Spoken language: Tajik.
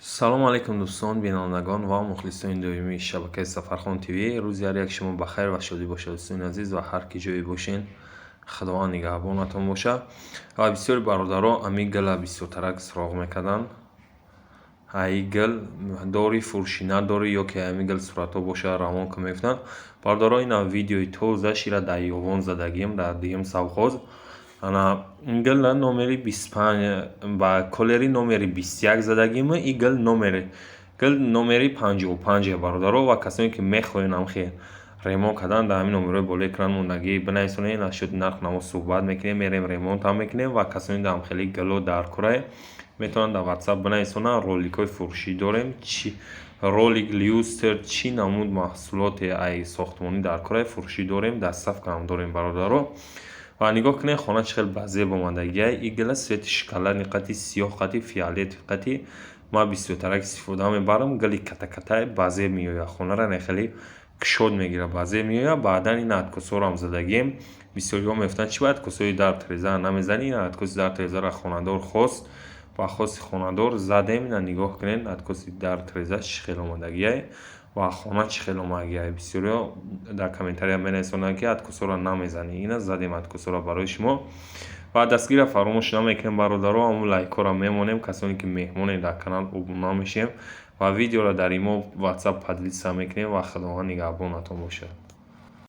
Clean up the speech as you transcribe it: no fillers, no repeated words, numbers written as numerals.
Салому алайкум, дӯстон, бинандагон ва мухлисони доимии шабакаи Сафархон ТВ. Рӯзи ҳар як шумо ба хайр ва шодӣ бошад, дӯстони азиз, ва ҳар ки ҷое бошен, Худованд нигаҳбонатон бошад. Ва бисёри бародаро ами гила бисёртарак суроғ мекарданд. Ай гил дори, фурӯшӣ надорӣ ё ки ами гил суратҳо боша, равон кун, мегуфтанд. Бародаро, ина видеои тоза шира дар Ёвон задагим, дар дуюм совхоз. Ана ин гил номери 25, ба колери номери 21 задагим. И гил номери гил номери 55, бародаро. Ва касоне ки мехоҳен амхе ремонт кардан, дар ҳамин номерҳои болои экран мондагӣ бинависонед, насчёти нарху наво суҳбат мекунем, мерем, ремонтам мекунем. Ва касоне дар хеле гило дар курае, метавонанд дар WhatsApp бинависонанд. Роликҳои фурӯшӣ дорем, чи ролик, люстр, чӣ намуд маҳсулоте ай сохтмонӣ дар курае, фурӯшӣ дорем, доставкаам дорем, бародаро. Ва нигоҳ кунед, хона чӣ хел ба зеб омадагиай. И гила цвети шоколадный қати, сиёҳ қати, фиолетовый қати ман бисёртарак истифода мебарам. Гили катакатай ба зеб меояд, хонара не хеле кушод мегирад, ба зеб меояд. Баъдан ин откосҳоро задагем. Бисёриҳо мегуфтанд, чӣ бояд откосҳои дар трезаро намезанӣ? Ин откоси дар трезаро хонадор хост, ба хости хонадор задем. Ина нигоҳ кунед, откоси дар треза чӣ хел омадагиай ва хона чӣ хел омадагиай. Бисёриҳо дар комментария менависонанд, ки откосҳоро намезанӣ. Ина задем откосҳоро барои шумо. Ва дастгирро фаромӯш намекунем, бародаро, ҳамун лайкҳоро мемонем. Касоне ки меҳмонед дар канал, обуна мешем ва видеоро дар имо, WhatsApp поделиться мекунем. Ва Худованд нигаҳбонатон бошад.